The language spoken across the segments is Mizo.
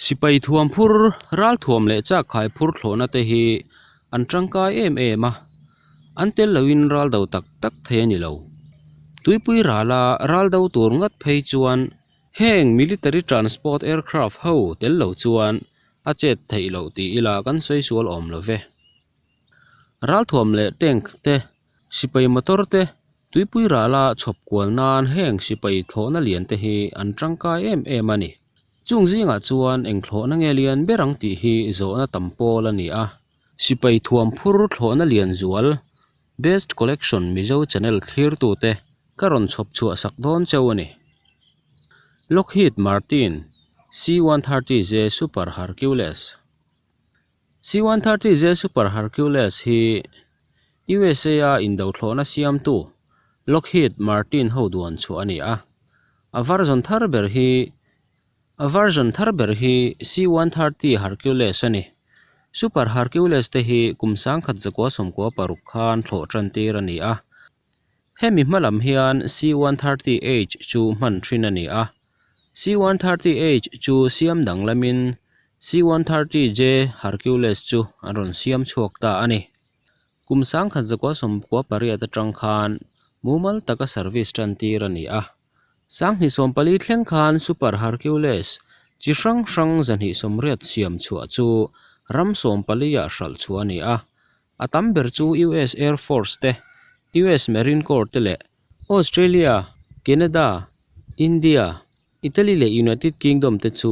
Sipai thuam phur, ralthuam leh chakkhai phur thlawhna te hi an tangkai em em a, an tel loin ral do tak tak thei a ni lo. Tuipui rala ral do tur ngat phei chuan heng military transport aircraft ho tel lo chuan a chet theih loh ti ila kan sawi sual awm lo ve. Ralthuam leh tank te Sipai motor te tuipui rala chhawp kual nan heng sipai thlawhna lian te hi an tangkai em em a ni. Chung zingah chuan eng thlawhna nge lian ber ang tih hi zawhna tam pawl a ni a. Sipai thuam phur thlawhna lian zual Best Collection Mizo Channel thlirtute ka rawn chhawp chhuah sak dawn cheu a ni. Lockheed Martin C-130J Super Hercules. C-130J Super Hercules hi USA-a indothlawhna siamtu Lockheed Martin ho duan chhuah a ni a. A version thar ber hi A version thar ber hi C-130 Hercules a ni. Super Hercules te hi kum sangkhat zakua sawmkua paruk khan thlawh tan tir a ni a. Hemi hma lam hian C-130H chu hman thin a ni a. C-130H chu siam danglamin C-130J Hercules chu an rawn siam chhuak ta a ni. Kum sangkhat zakua sawmkua pariat atang khan mumal taka service tan tir a ni a. Sanghnih sawmpali thleng khan Super Hercules chi hrang hrang zahnih sawmriat siam chhuah chu ram sawmpali-ah hralh chhuah a ni a. A tam ber chu US Air Force te, US Marine Corps te leh Australia, Canada, India, Italy leh United Kingdom te chu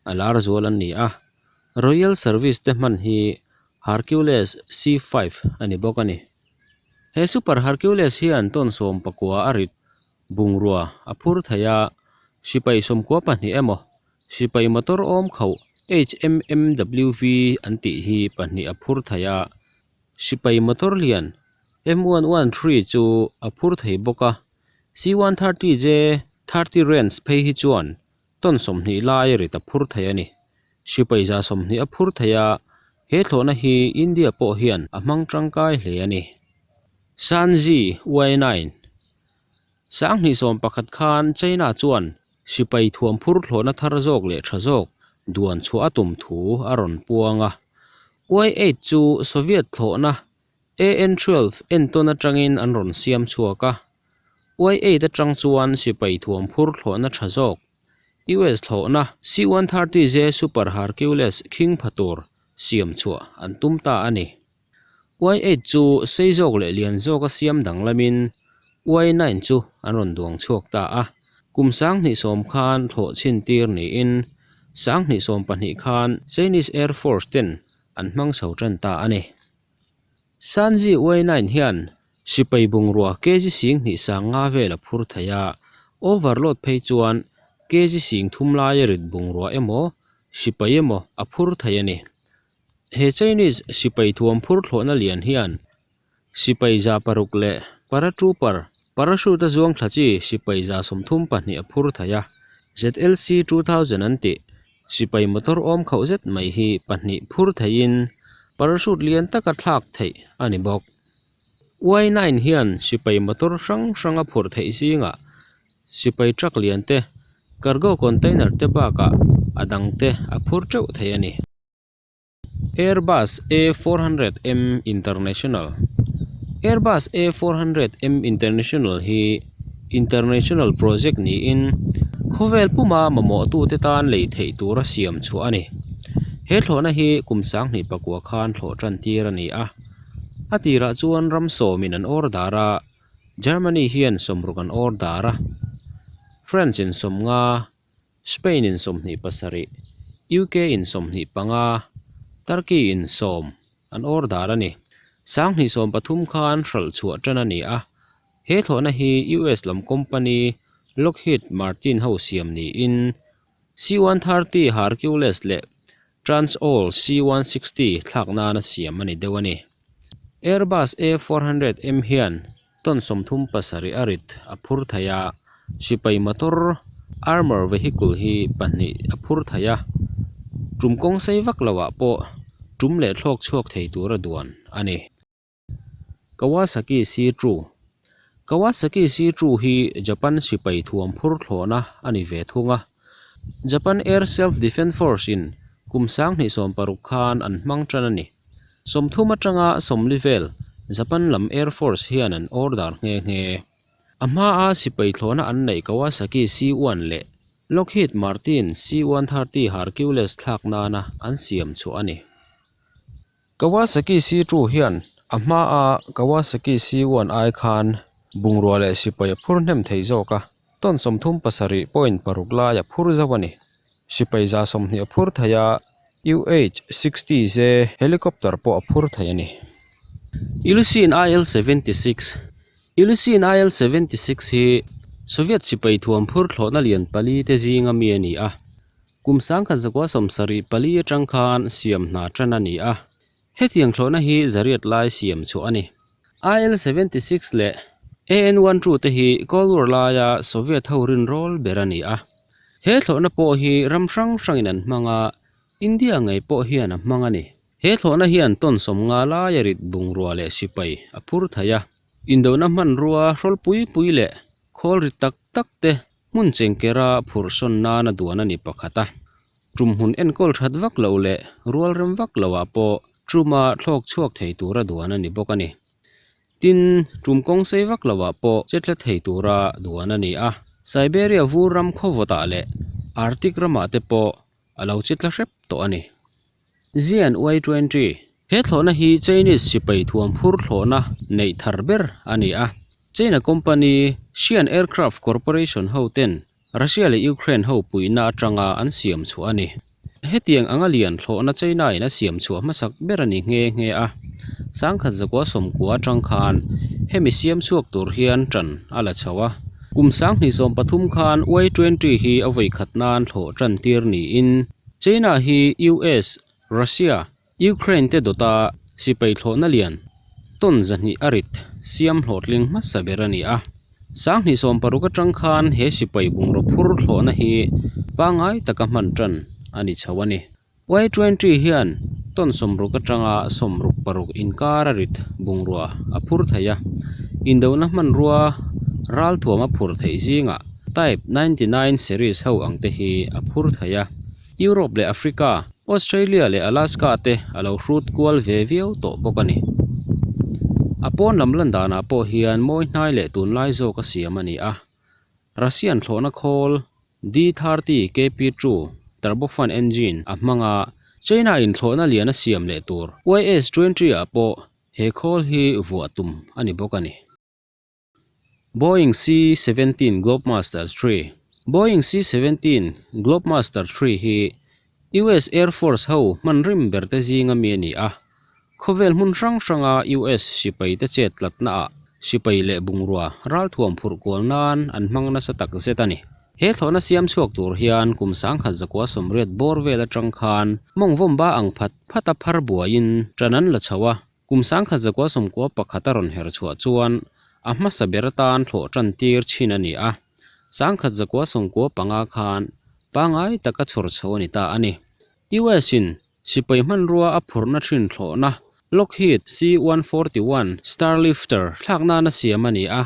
a lar zual an ni a, Royal Service te hman hi Hercules C-five a ni bawk a ni. He Super Hercules hian tawn sawm pakua a rit bungrua a phur thei a, sipai sawmkua pahnih emaw, sipai motor awm khauh HMMWV an tih hi pahnih a phur thei a, sipai motor lian M113 chu a phur thei bawk a. C-130J 30 Range phei hi chuan ton 20 lai rit a phur thei a ni. Sipai za 20 a phur thei a, he thlawhna hi India pawh hian a hmang tangkai hle a ni. Shanxi Y-9 Sanghnih sawm pakhat khan China chuan sipai thuam phur thlawhna thar zawk leh tha zawk duan chhuah a tum thu a rawn puang a. Y-8 chu Soviet thlawhna AN-12 entawn atangin an rawn siam chhuak a, Y-8 atang chuan sipai thuam phur thlawhna tha zawk, US thlawhna C-130J Super Hercules khing pha tur siam chhuah an tum ta a ni. Y-8 chu sei zawk leh lian zawka siam danglamin Y-9 chu an rawn duang chhuak ta a, kum sanghnih sawm khan thlawh chhin tir niin sanghnih sawm pahnih khan Chinese Air Force ten an hmang chho tan ta a ni. Shanxi Y-9 hian sipai bungrua kg sing hnih sang nga vel a phur thei a, overload phei chuan kg sing thum laia rit bungrua emaw, sipai emaw a phur thei a ni. He Chinese sipai thuam phur thlawhna lian hian Sipai za paruk leh paratrooper, parachute a zuang thla chi sipai za 32 a phur thei a, ZLC 2000 an tih sipai motor awm khauh zet mai hi pahnih phur theiin parachute lian taka thlak theih a ni bawk. Y-9 hian sipai motor hrang hrang a phurh theih zingah sipai truck lian te, cargo container te bakah a dang te a phur teuh thei a ni. Airbus A 400 M International Airbus A 400 M International hi international project niin khawvel puma mamawhtute tan lei theih tura siam chhuah a ni. He thlawhna hi kum sanghnih pakua khan thlawh tan tir a ni a. A tirah chuan ram sawmin an order a, Germany hian sawmruk an order a, France in sawmnga, Spain in 27, UK in 25, Turkey in sawm an order a ni. Sanghnih sawm pathum khan hralh chhuah tan a ni a, he thlawhna hi US lam company Lockheed Martin ho siam niin C-130 Hercules leh Trans All C-160 thlak nana siam a ni deuh a ni. Airbus A400M hian Ton 37 a rit a phur thei a, sipai motor armour vehicle hi pahnih a phur thei a, tum kawng sei vak lo ah pawh tum leh thlawk chhuak thei tura duan a ni. Kawasaki C-two Kawasaki C-two hi Japan sipai thuam phur thlawhna a ni ve thung a, Japan Air Self Defence Force in. Kum 2016 khan an hmang tan a ni. 30 atanga 40 vel Japan lam Air Force hian an order nghe nghe. A hmaa sipai thlawhna an neih Kawasaki C-1 leh Lockheed Martin C-130 Hercules thlak nana an siam chhuah a ni. Kawasaki C-2 hian a hmaa Kawasaki C-1 ai khan bungrua leh sipai a phur hnem thei zawk a, ton 37.6 lai a phur zauh a ni. Sipai 120 a phur thei a, UH-60J helicopter pawh a phur thei a ni. Ilyushin IL-76 Ilyushin IL-76 hi Soviet sipai thuam phur thlawhna lian pali te zinga mi a ni a. Kum 1974 atang khan siam hna tan a ni a. Hetiang thlawhna hi zariat lai siam chhuah a ni. IL-76 leh AN-12 te hi Cold War laia Soviet ho rinrawl ber a ni a. He thlawhna pawh hi ram hrang hrangin an hmang a, India ngei pawh hian a hmang a ni. He thlawhna hian ton 50 laia rit bungrua leh sipai a phur thei a. Indona hmanrua hrawl pui pui leh khawl rit tak tak te hmun chengkera phurhsawn nana duan a ni pakhat a. Tum hmun enkawl that vak lo leh rual rem vak loah pawh tuma thlawk chhuak thei tura duan a ni bawk a ni. Tin, tum kawng sei vak loah pawh che tla thei tura duan a ni a. Siberia vur ram khawvawtah leh Arctic ramah te pawh a lo che tla hrep tawh a ni. Xian Y-20, He thlawhna hi Chinese sipai thuam phur thlawhna neih thar ber a ni a. China company Xian Aircraft Corporation ho ten Russia leh Ukraine ho puihna atanga an siam chhuah a ni. Hetiang anga lian thlawhna China in a siam chhuah hmasak ber a ni nghe nghe a. 1990 atang khan hemi siam chhuak tur hian tan a la chho a. Kum 2023 khan Y-20 hi a vawi khat nan thlawh tan tir niin China hi US, Russia, Ukraine te dawta sipai thlawhna lian ton 200 a rit siam hlawhtling hmasa ber a ni a. 2016 atang khan he sipai bungraw phur thlawhna hi pangai taka hman tan a ni chho a ni. Y-20 hian ton 60 atanga 66 inkar a rit bungrua a phur thei a. Indona hmanrua ral thuam a phur theih zingah Type 99 series ho ang te hi a phur thei a. Europe leh Africa, Australia leh Alaska te a lo hrut kual ve viau tawh bawk a ni. A pawn lam lan danah pawh hian mawi hnai leh tunlai zawk a siam a ni a. Russian thlawhna khawl D-30 KP-2 turbofan engine a hmang a, China in thlawhna lian a siam leh tur YS-20 ah pawh he khawl hi vuah tum a ni bawk a ni. Boeing C-17 Globemaster III Boeing C-17 Globemaster III hi US Air Force ho hman rim ber te zinga mi a ni a. Khawvel hmun hrang hranga US sipai te chet tlatna ah sipai leh bungrua ralthuam phurh kual nan an hmang nasa tak zet a ni. He thlawhna siam chhuak tur hian kum 1980 bawr vel atang khan mawngvawm ba ang phat phat a phar buaiin tan an la chho a. Kum 1991 a rawn her chhuah chuan a hmasa ber atan thlawh tan tir thin a ni a, 1995 khan pangai taka chhawr chho a ni ta a ni. US in sipai hmanrua a phurhna thin thlawhna Lockheed C-141 Starlifter thlak nana siam a ni a,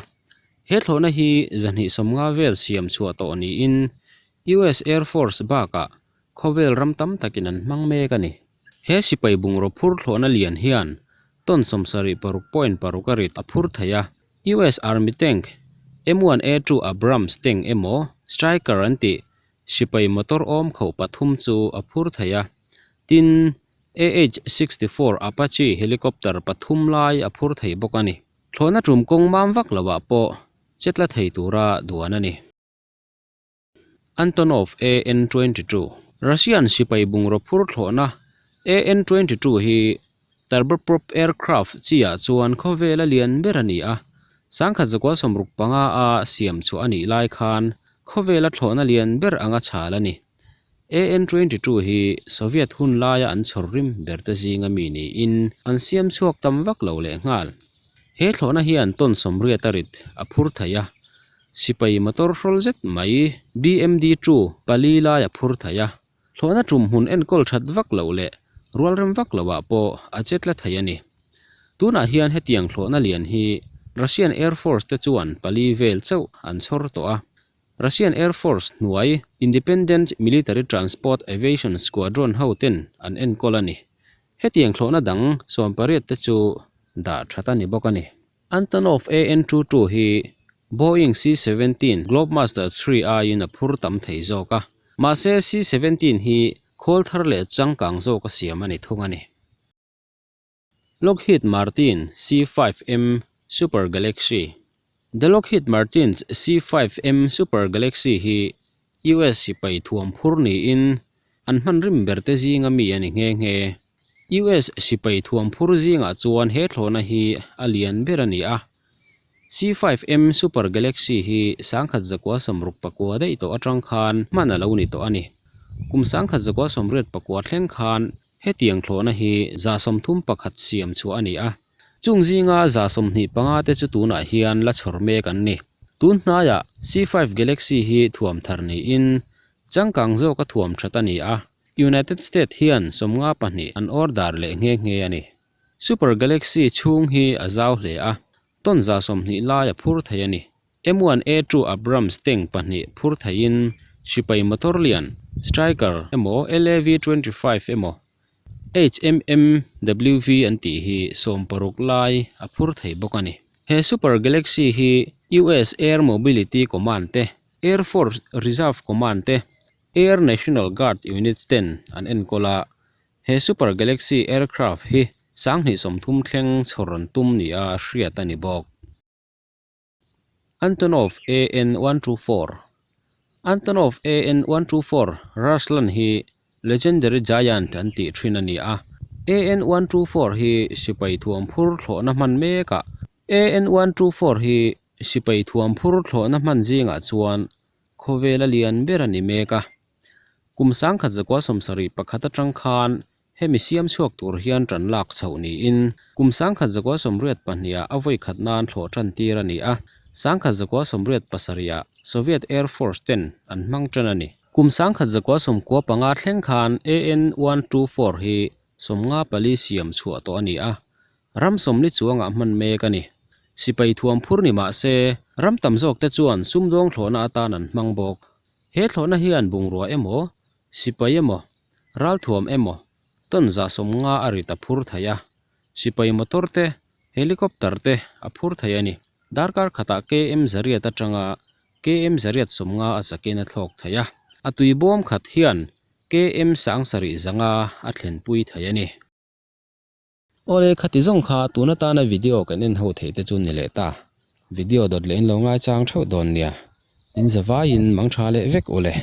he thlawhna hi 250 vel siam chhuah tawh niin US Air Force bakah khawvel ram tam takin an hmang mek a ni. He sipai bungraw phur thlawhna lian hian ton 76.6 a rit a phur thei a, US Army tank M1A2 Abrams tank emaw Stryker an tih sipai motor awm khoh pathum chu a phur thei a, tin AH-64 Apache helicopter pathum lai a phur thei bawk a ni. Thlawhna tum kawng mam vak loah pawh chetla thei tura duan a ni. Antonov AN-22, Russian sipai bungraw phur thlawhna AN-22 hi turboprop aircraft chi-ah chuan khawvela lian ber a ni a, 1965 a siam chhuah a nih lai khan khawvela thlawhna lian ber anga chhal a ni. AN-22 hi Soviet hun laia an chhawr rim ber te zinga mi niin an siam chhuak tam vak lo lehnghal. He thlawhna hian ton 80 a rit a phur thei a, Sipai motor hrawl zet mai BMD-2 pali lai a phur thei a, thlawhna tum hmun enkawl that vak loh leh rual rem vak loah pawh a che tla thei a ni. Tunah hian hetiang thlawhna lian hi Russian Air Force te chuan pali vel chauh an chhawr tawh a. Russian Air Force hnuai Independent Military Transport Aviation Squadron ho ten an enkawl a ni. Hetiang thlawhna dang 18 te chu dah that a ni bawk a ni. Antonov AN-22 hi Boeing C-17 Globemaster ii aiin a phur tam thei zawk a, mahse C-17 hi khawl thar leh changkang zawk a siam a ni thung a ni. Lockheed Martin C-5M Super Galaxy The Lockheed Martin's C-5M Super Galaxy hi US sipai thuam phur niin an hman rim ber te zinga mi a ni nghe nghe. US sipai thuam phur zingah chuan he thlawhna hi a lian ber a ni a. C-5M Super Galaxy hi 1969 daih tawh atang khan hman a lo ni tawh a ni. Kum 1989 thleng khan Hetiang thlawhna hi 31 siam chhuah a ni a, chung zinga 25 te chu tunah hian la chhawr mek an ni. Tun hnaiah C-5 Galaxy hi thuam thar niin changkang zawka thuam that a ni a, United State hian 52 an order leh nghe nghe a ni. Super Galaxy chhung hi a zau hle a, ton 20 lai a phur thei a ni. M1A2 Abrams tank pahnih phur theiin sipai motor lian, Stryker emaw LAV-25 emaw HMMWV an tih hi 60 lai a phur thei bawk a ni. He Super Galaxy hi US Air Mobility Command te, Air Force Reserve Command te, Air National Guard units ten an enkawl a, he Super Galaxy aircraft hi 2030 thleng chhawr an tum nia hriat a ni bawk. Antonov AN-124 Antonov AN-124 Ruslan hi Legendary Giant an tih thin a ni a. AN-124 hi sipai thuam phur thlawhna hman mekah AN-124 hi sipai thuam phur thlawhna hman zingah chuan khawvela lian ber a ni mek a. Kum 1971 atang khan Hemi siam chhuak tur hian tan lak chhoh niin kum 1982 ah a vawi khat nan thlawh tan tir a ni a, 1987 ah Soviet Air Force ten an hmang tan a ni. Kum 1995 thleng khan AN-124 hi 54 siam chhuah tawh a ni a, ram 40 chuangah hman mek a ni. Sipai thuam phur ni mah se, ram tam zawk te chuan sumdawng thlawhna atan an hmang bawk. He thlawhna hian bungrua emaw, sipai emaw, Ralthuam emaw, ton 50 a rit a phur thei a, sipai motor te, helicopter te a phur thei a ni. Darkar khatah KM 100 atanga KM 150 a chakin a thlawk thei a, a tui bawm khat hian KM 700 a thlenpui thei a ni. Awle, khati zawng kha tun atana video kan en ho theih te chu ni leh ta. Video dawt leh in lo ngaichang theuh dawn nia. In zavaiin mangtha leh vek ule.